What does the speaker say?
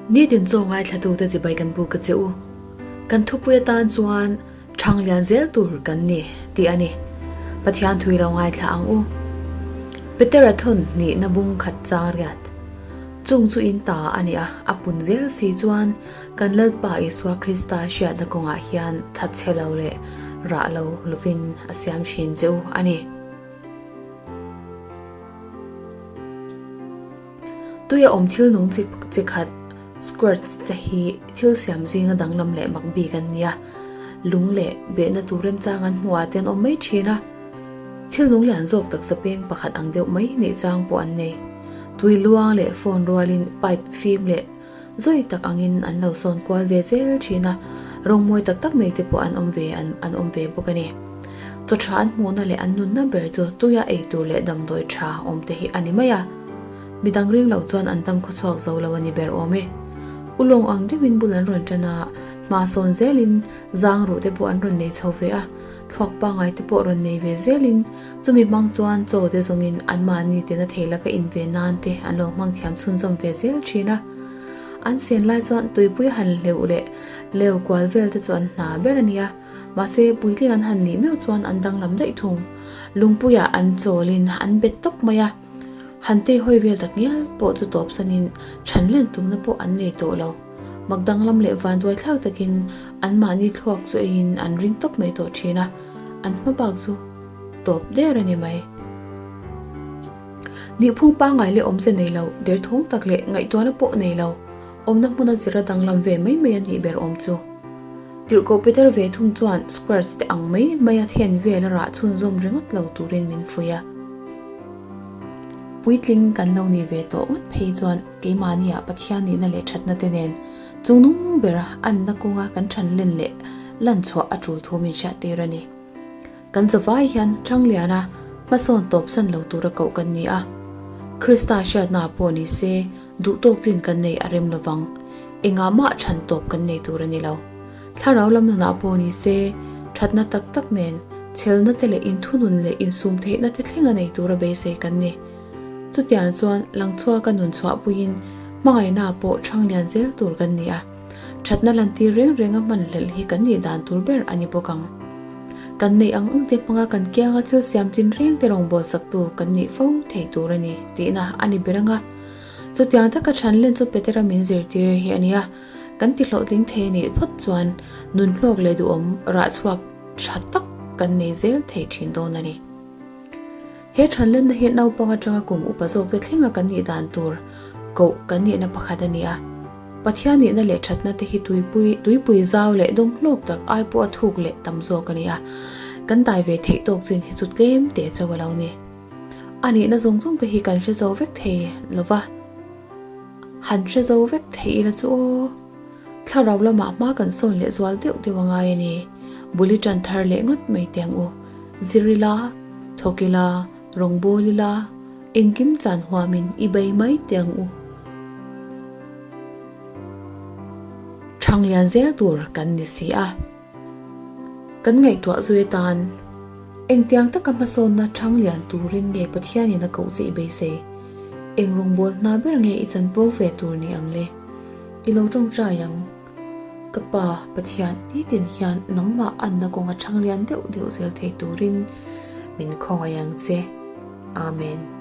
Nitin chaw ngaithlatute chibai kan buk a che u. Kan thupui atan chuan Thang lian zel tur kan ni tih a ni. Pathian thui lo ngaithla ang u. Petera thawn hnihna bung khat chang riat. Chung chu in ta a ni a, a pun zel si chuan kan Lalpa Isua Krista hriatna kawngah hian thatchhe lo leh rah lo lovin a siam thin che u a ni. Tuia awm thil nung chi chi khat squirts te hi thil siam zinga danglam leh mak bik an nia. Lung leh behna tur remchang an hmuh ah te an awm mai thin a. Thil nung lian zawk taksa peng pakhat ang deuh mai nih chang pawh an nei. Tui luang leh phone rualin pipe fim leh zawi tak angin an lo sawn kual ve zel thin a, rawng mawi tak tak nei te pawh an awm ve an an awm ve bawk a ni. Chaw tha an hmuhna leh an nunna ber chu tuia ei tur leh damdawi tha awm te hi a ni mai a. Midang ring lo chuan an dam khawchhuak zo lo a ni ber awm e. Ulawng ang deuhin bul an rawn tan a, hma sawn zelin zang ruh te pawh an rawn nei chho ve a, thluak pangngai te pawh rawn nei ve zelin chumi hmang chuan chaw te zawngin anmahni tena thei laka in ve nan te an lo hmang thiam chhunzawm ve zel thin a. An sen lai chuan tuipui han hleuh leh leu kual vel te chu an hna ber a nia. Mahse puitling an han nih meuh chuan an danglam daih thung. Lungpuiah an chawlin an bet tawp mai a. Han tei hawi vel tak ngial pawh chu tawp sanin chhan len tumna pawh an nei tawh lo. Mak danglam leh vanduai thlak takin anmahni thluak chu eiin an ring tawp mai tawh thin a, an hma bak chu tawp der a ni mai. Nihphung pangngai leh awmze nei lo, derthawng tak leh ngaihtuahna pawh nei lo, awmna hmuna zira danglam ve mai mai a nih ber awm chu. Tirhkoh Peter ve thung chuan squares te ang mai mai a then vel a rah chhunzawm ringawt lo turin min fuih a. Puitling kan lo nih ve tawh ngawt phei chuan keimahniah Pathian nihna leh thatna te nen chungnung bera anna kawnga kan thanlen leh lanchhuah a tul thu min hriattir a ni. Kan zavai hian Thangliana hmasawn tawpsan lo tura koh kan ni a. Krista hriatna pawh ni se duhtawk chin kan nei a rem lovang. Engah mah chhan tawp kan nei tur a ni lo. Thlarau lam nunah pawh ni se thatna tak tak nen chhelna te leh inthunun leh insum theihna te thleng a nei tura beisei kan ni. Chutiang chuan Langchhuaka nun chhuahpuiin hmangaihna pawh Thanglian zel tur kan ni a. Thatna lantir reng renga hman hlelh hi kan nih dan tur ber a ni bawk ang. Kan neih ang ang te hmanga kan kianga thil siam tin reng te rawngbâwl saktu kan nih fo thei tur a ni tihna a ni ber ang a. Chutiang taka thanlen chu Petera min zirtir hi a ni a, kan ti hlawhtling thei a nih phawt chuan nun hlawk leh duhawm rah chhuak tha tak kan nei zel thei thin dawn a ni. He thanlenna hi naupang atanga kum upa zawkte thlenga kan nih dan tur koh kan nihna pakhat a ni a. Pathian nihna leh thatna te hi tuipui tuipui zau leh dawng hlawk tak ai pawh a thuk leh tam zawk a ni a. Kan dai ve theih tawk chin hi chu tlem teh chauh a lo ni. A nihna zawng zawng te hi kan hre zo vek thei lo va. Han hre zo vek thei ila chu aw. Thlarau lamah hma kan sawn leh zual deuh deuh a ngai a ni. Bul i tan thar leh ngawt mai teh ang u. Zir ila, thawk ila, rawngbâwl ila, engkim chan huamin i bei mai teh ang u. Thanglian zel tur kan ni si a. Kan ngaihtuah zui atan engtiang taka hmasawnna thanglian turin nge Pathianin a koh che i beisei? Eng rawngbâwl hna ber nge i chanpo ve tur ni ang le? I lo tawngtai ang. Ka Pa, Pathian, nitin hian nangmah anna kawnga thanglian deuh deuh zel thei turin min khawngaih ang che. Amen.